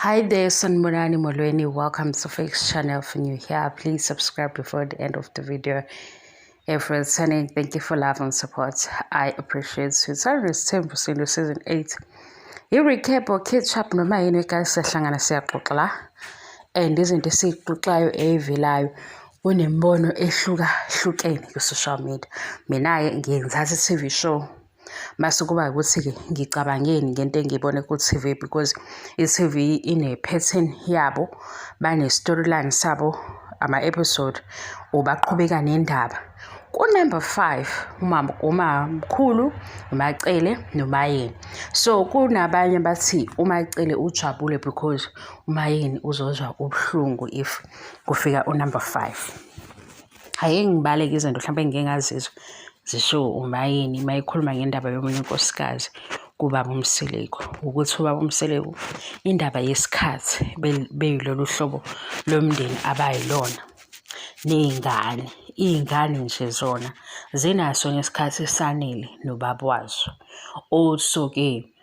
Hi there, Sanibonani Molweni. Welcome to Fix Channel. If you're new here, please subscribe before the end of the video. If you're returning, thank you for love and support. I appreciate you. Uthando Nesithembu Sindu Season 8. I-recap or catch up noma yini guys, siyahlangana siyaxoxa la. And izinto esiy'xoxayo ey'velayo kunemibono ehlukahlukene ku-social media. Mina-ke ngiye ngithathe i-TV show mase kuba ukuthi-ke ngicabangeni ngento engiyibone ku-TV because i-TV ine-pattern yabo, bane-storyline sabo, ama-episode ubaqhubeka nendaba. Ku-number 5 umamkhulu, uMaCele noMaYeni. So kunabanye bathi uMaCele ujabule because uMaYeni uzozwa ubuhlungu if kufika u-number 5. Ake ngibaleke izinto mhlawumbe engike ngazizwa zishiwo uMaYeni uma ekhuluma ngendaba yomunye unkosikazi kubaba uMseleku, ukuthi ubaba uMseleku indaba yesikhathi beyilolu hlobo lomndeni abayilona ney'ngane, iy'ngane nje zona zinaso nesikhathi esanele nobaba wazo. Also-ke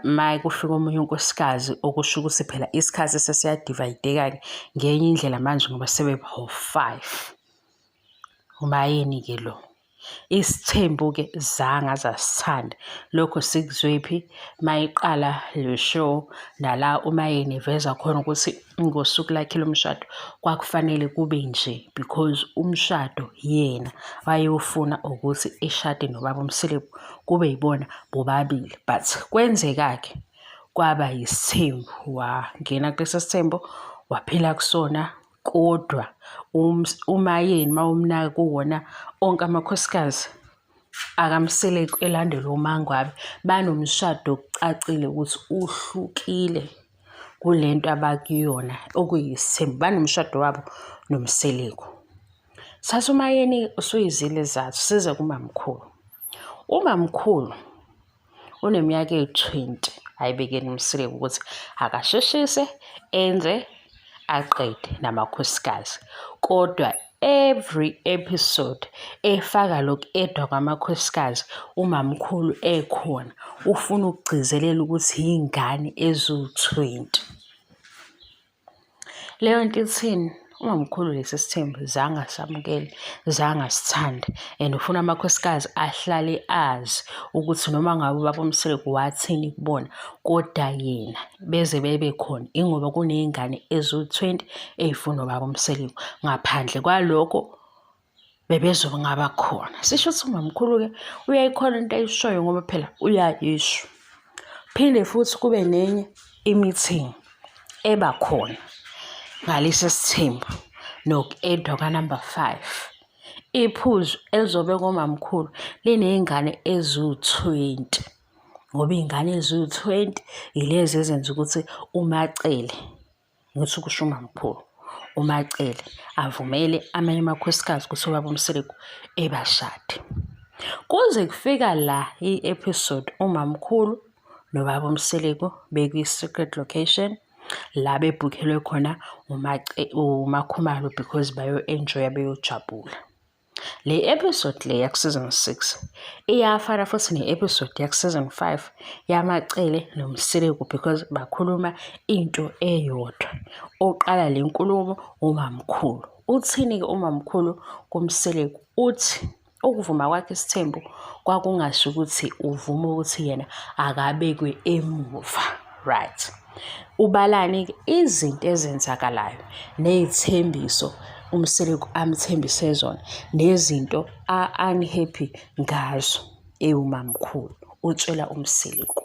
uma kufika omunye unkosikazi okusho ukuthi phela isikhathi sesiyadivayideka-ke ngenye indlela manje ngoba sebebawu-five. UMaYeni-ke lo. Isithembu-ke zange aze asithande. Lokho sikuzwephi mayiqala le show nala uMaYeni eveza khona ukuthi ngosuku lakhe lomshado kwakufanele kube nje because umshado yena wayewufuna ukuthi eshade nobaba uMseleku kube yibona bobabili, but kwenzeka-ke kwaba yisithembu, wangena kulesi sithembu waphila kusona. Kodwa uMaYeni mawumnaka kuwona onke amakhosikazi akaMseleku elandelwa uMaNgwabe banomshado okucacile ukuthi uhlukile kule nto abakuyona okuyisithembu, banomshado wabo noMseleku. Thatha uMaYeni usuyizile ezathu size kumamkhulu. Umamkhulu uneminyaka eyi-20 ayibekeni uMseleku ukuthi akasheshise enze aqede namakhosikazi, kodwa every episode efaka lokhu edwa kwamakhosikazi umamkhulu ekhona ufuna ukugcizelela ukuthi yingane eziwu-20. Leyo nto ithini? Umamkhulu lesi sithembu zange asamukele, zange asithande and ufuna amakhosikazi ahlale azi ukuthi noma ngabe ubaba uMseleku wathini kubona kodwa yena beze bebe khona ingoba kuney'ngane eziwu-20 ey'funa ubaba uMseleku. Ngaphandle kwalokho bebezongaba khona. Sisho ukuthi umamkhulu-ke uyayikhona into ayishoyo ngoba phela uyayisho. Phinde futhi kube nenye i-meeting eba khona ngalesi sithembu noku-edwa kwa-number 5. Iphuzu elizobekwa umamkhulu liney'ngane eziwu-20 ngoba iy'ngane eziwu-20 yilezi ezenza ukuthi uMaCele Ngithi kusho umamkhulu uMaCele avumele amanye amakhosikazi ukuthi ubaba uMseleku ebashade. Kuze kufika la i-episode umamkhulu nobaba uMseleku bekwi-secret location la bebhukhelwe khona uMaKhumalo because bayo-enjoy-a beyojabula. Le episode le yaku-season 6 iyafana futhi ne-episode yaku-season 5 yamaCele noMseleku because bakhuluma into eyodwa. Oqala le nkulumo umamkhulu. Uthini-ke umamkhulu kuMseleku? Uthi ukuvuma kwakhe isithembu kwakungasho ukuthi uvuma ukuthi yena akabekwe emuva, right? Ubalani-ke izinto ezenzakalayo ney'thembiso uMseleku amthembise zona nezinto a-unhappy ngazo ewumamkhulu utshela uMseleku.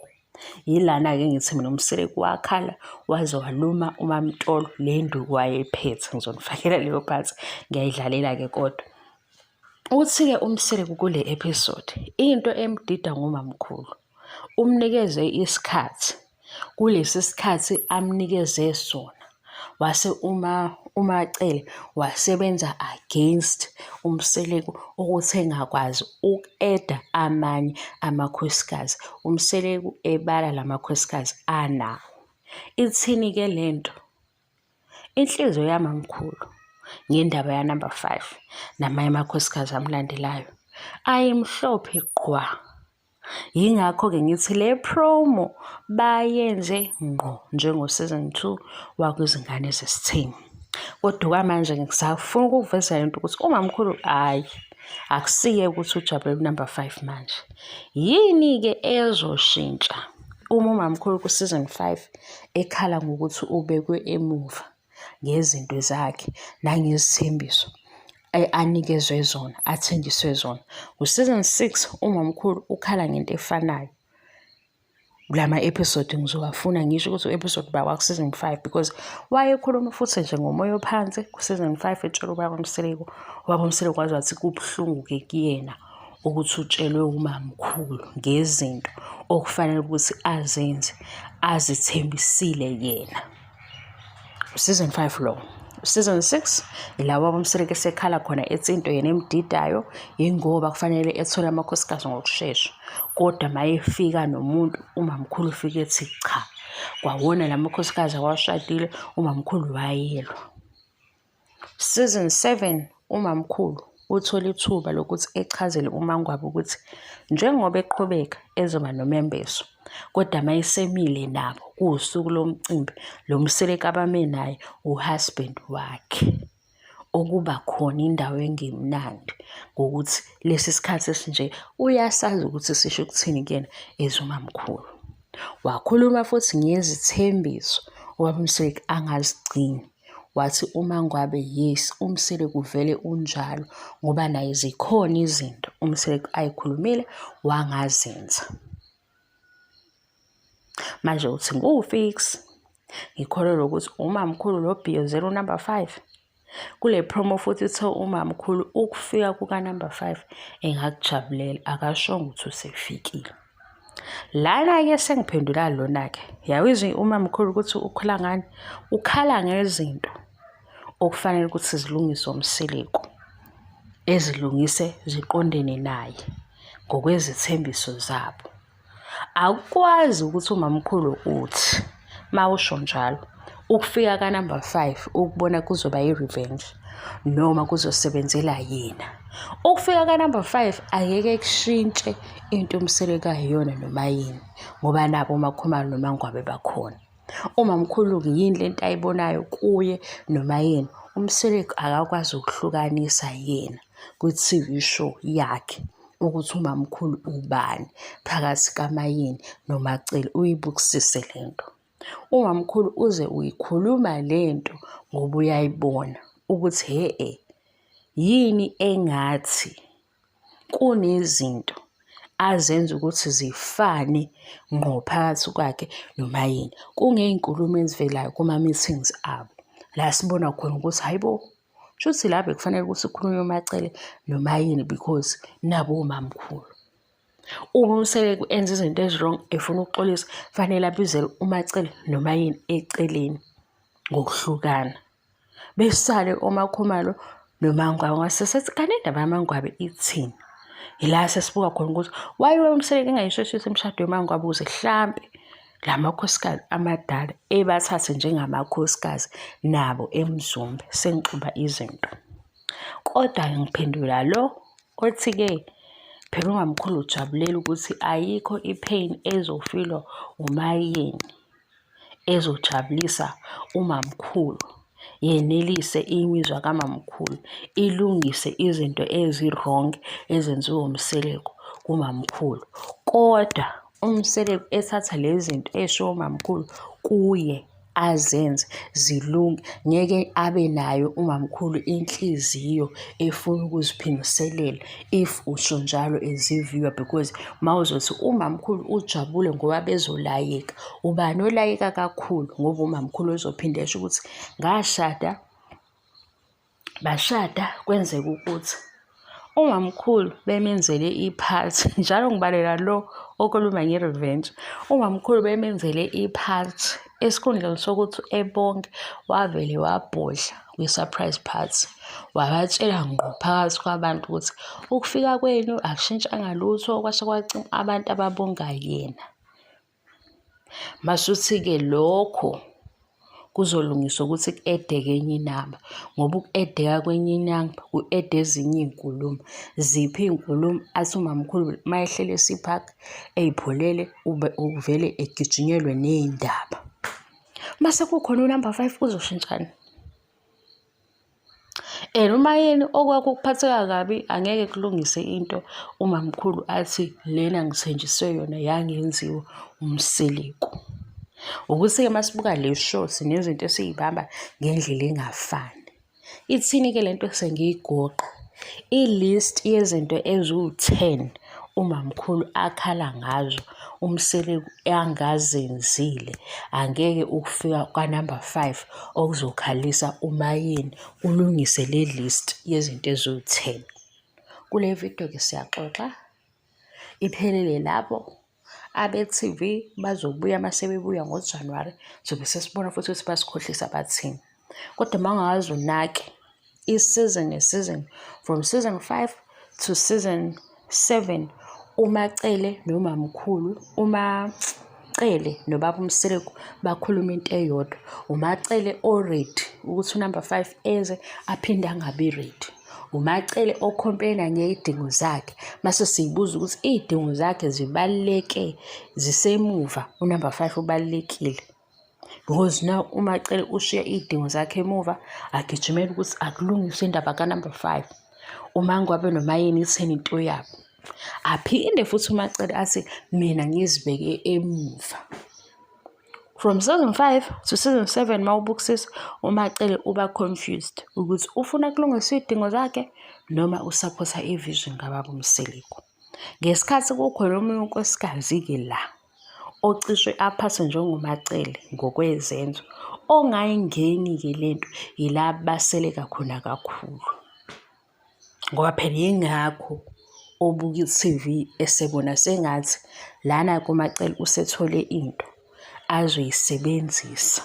Yilana-ke ngithi mina uMseleku wakhala waze waluma uMaMtolo le nduku wayephethe. Ngizonifakela leyo part ngiyayidlalela-ke kodwa. Uthi-ke uMseleku kule episode into emdida ngumamkhulu umnikeze isikhathi kulesi sikhathi amnikeze sona wase uma uMaCele wasebenza against uMseleku ukuthi engakwazi uku-eda amanye amakhosikazi uMseleku ebala lamakhosikazi anawo. Ithini-ke lento? Inhliziyo yamamkhulu ngendaba ya-number 5 namanye amakhosikazi amlandelayo ayimhlophe qwa. Yingakho-ke ngithi le promo bayenze ngqo njengo-season 2 wakwizingane zesithembu. Kodwa kwamanje ngisafuna ukukuveza lento ukuthi umamkhulu hhayi akusiye ukuthi ujabule ku-number 5 manje. Yini-ke ezoshintsha uma umamkhulu ku-season 5 ekhala ngokuthi ubekwe emuva ngezinto zakhe nangezithembiso anikezwe zona, athenjiswe zona. Ku-season 6 umamkhulu ukhala ngento efanayo. Kulama episode ngizowafuna ngisho ukuthi u-episode ba waku-season 5 because wayekhuluma futhi nje ngomoya ophansi ku-season 5 etshela ubaba Mseleku. Ubaba uMseleku waze wathi kubuhlungu-ke kuyena ukuthi utshelwe umamkhulu ngezinto okufanele ukuthi azenze azithembisile yena. Season 5 lo. Season 6 ila ubaba uMseleku esekhala khona ethi into yena emdidayo yingoba kufanele ethole amakhosikazi ngokushesha. Kodwa mayefika nomuntu umamkhulu ufike ethi cha. Kwawona la makhosikazi awashadile umamkhulu wayelwa. Season 7 umamkhulu uthola ithuba lokuthi echazele uMangwabe ukuthi njengoba eqhubeka ezoba nomembeso kodwa mayesemile nabo kuwusuku lomcimbi lo Mseleku abame naye uhusband wakhe okuba khona indawo engemnandi ngokuthi lesi sikhathi esinje uyasazi ukuthi sisho ukuthini kuyena as umamkhulu. Wakhuluma futhi ngezithembiso ubaba uMseleku angazigcini. Wathi uMangwabe yes uMseleku vele unjalo ngoba naye zikhona izinto uMseleku ayikhulumile wangazenza. Manje uthi nguFix ngikholelwa ukuthi umamkhulu lo bhiyozela unumber 5. Kule promo futhi ithe umamkhulu ukufika kuka-number 5 engakujabulela akashongo ukuthi usefikile. Lana-ke sengiphendula lona-ke yawizwa umamkhulu ukuthi ukhala ngani ukhala ngezinto okufanele ukuthi zilungiswe uMseleku ezilungise ziqondene naye ngokwezithembiso zabo. Akukwazi ukuthi umamkhulu uthi mawusho njalo ukufika ka-number 5 ukubona kuzoba i-revenge noma kuzosebenzela yena. Ukufika ka-number 5 angeke kushintshe into uMseleku ayiyona noma yini ngoba nabo oMakhumalo noMangwabe bakhona. Umamkhulu-ke yini lento ayibonayo kuye noma yena? UMseleku akakwazi ukuhlukanisa yena kwi-T_V show yakhe ukuthi umamkhulu ubani phakathi kaMayeni noMaCele, uyibukisise le nto. Umamkhulu uze uyikhuluma le nto ngoba uyayibona ukuthi hhe-e yini engathi kunezinto azenza ukuthi zifane ngqo phakathi kwakhe noMayeni. Kungey'nkulumo ezivelayo kuma-meetings abo, la sibona khona ukuthi hhayi bo, shuthi la bekufanele ukuthi kukhulunywe uMaCele noMayeni because nabo omamkhulu. Uma uMseleku enza izinto ezi-wrong efuna ukuxolisa, kufanele abizele uMaCele noMayeni eceleni ngokuhlukana. Besale oMakhumalo noMangwabe ngase sethi kanti indaba yaMangwabe ithini? Ila sesibuka khona ukuthi why uMseleku engayisheshisi imishado yoMangwabe ukuze hlampe la makhosikazi amadala ebathathe njengamakhosikazi nabo eMzumbe sengixuba izinto. Kodwa-ke ngiphendula lo othi-ke phela umamkhulu ujabulela ukuthi ayikho i-pain ezofilwa uMayeni ezojabulisa umamkhulu, yenelise imizwa kamamkhulu, ilungise izinto ezi-wrong ezenziwa uMseleku kumamkhulu. Kodwa uMseleku ethatha lezi zinto ey'shiwo umamkhulu kuye azenze zilunge, ngeke abe nayo umamkhulu inhliziyo efuna ukuziphindiselela if usho njalo as i-viewer because mawuzothi umamkhulu ujabule ngoba bezolayeka, ubani olayeka kakhulu ngoba umamkhulu uzophinde esho ukuthi ngashada Bashada kwenzeka ukuthi umamkhulu bemenzele iphathi njalo ngibalela lo okhuluma nge-revenge. Umamkhulu bemenzele iphathi esikhundleni sokuthi ebonge wavele wabhodla kwi-surprise party. Wabatshela ngqo phakathi kwabantu ukuthi ukufika kwenu akushintshanga lutho kwase kwacima abantu ababonga yena. Masuthi-ke lokho Kuzolungiswa ukuthi ku-edeke enye inamba ngoba uku-edeka kwenye inamba ku-eda ezinye iy'nkulumo. Ziphi iy'nkulumo? Athi umamkhulu uma ehleli e-Sea Park ey'pholele uvele egijinyelwe ney'ndaba. Mase kukhona unamba 5 kuzoshintshani? And uMayeni okwakho ukuphatheka kabi angeke kulungise into umamkhulu athi lena ngithenjiswe yona yangenziwa uMseleku. Ukuthi-ke uma sibuka le show sinezinto esiy'bamba ngendlela engafani. Ithini-ke le nto sengiyigoqa? I-list yezinto eziwu-10 umamkhulu akhala ngazo uMseleku angazenzile angeke ukufika kwanumber 5 okuzokhalisa uMayeni ulungise le list yezinto eziwu-10. Kule video-ke siyaxoxa iphelele lapho. Abe-TV bazobuya uma sebebuya ngoJanuwari sobe sesibona futhi ukuthi basikhohlisa bathini. Kodwa uma ungakaze unake i-season ne-season from season 5 to season 7 uMaCele nomamkhulu uMaCele nobaba uMseleku bakhuluma into eyodwa. UMaCele o-ready ukuthi unumber 5 eze aphinde angabi ready. UMaCele okhompena ngey'dingo zakhe mase siyibuza ukuthi iy'dingo zakhe zibaluleke zisemuva unumber 5 ubalulekile. Because now uMaCele ushiya iy'dingo zakhe emuva agijimele ukuthi akulungiswe indaba kanumber 5. UMaNgwabe noMaYeni itheni into yabo. Aphinde futhi uMaCele athi mina ngizibeke emuva. From season 5 to season 7 mawubukisisa uMaCele uba confused ukuthi ufuna kulungiswe iy'dingo zakhe noma usaphotha i-vision kababa uMseleku. Ngesikhathi kukhona omunye unkosikazi-ke la ocishe aphathwe njengoMaCele ngokwezenzo ongayingeni-ke lento yila baseleka khona kakhulu. Ngoba phela yingakho obuka i-TV esebona sengathi lana kuMaCele usethole into azoyisebenzisa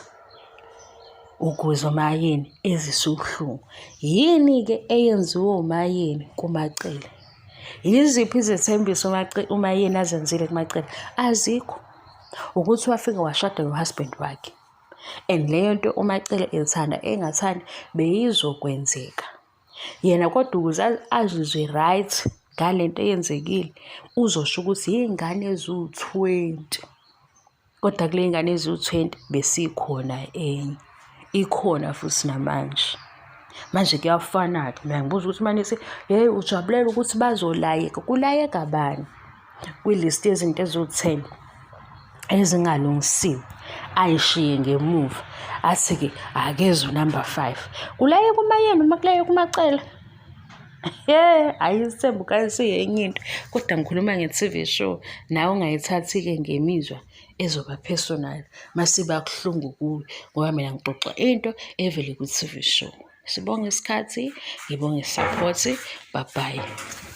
ukuze uMaYeni ezise ubuhlungu. Yini-ke eyenziwe uMaYeni kuMaCele? Yiziphi izethembiso uMaYeni azenzile kuMaCele? Azikho. Ukuthi wafika washada no-husband wakhe. And leyo nto uMaCele ethanda engathandi beyizokwenzeka. Yena kodwa ukuze azizwe right ngale nto eyenzekile uzosho ukuthi iy'ngane eziwu-20 kodwa kule y'ngane eziwu-20 besikhona enye ikhona futhi namanje. Manje kuyafana-ke mina ngibuza ukuthi uma nithi hheyi ujabulela ukuthi bazolayeka kulayeka bani kwi-list yezinto eziwu-10 ezingalungisiwe ayishiye ngemuva athi-ke akeze unumber 5 kulayeka uMayeni uma kulayeka uMaCele. He, hhayi isithembu kayisiyo enye into kodwa ngikhuluma nge-TV show nawe ungayithathi-ke ngemizwa ezoba personal masiba kuhlungu kuwe ngoba mina ngixoxa into evele kwi-TV show. Sibonge isikhathi, ngibonge i-support, bye bye.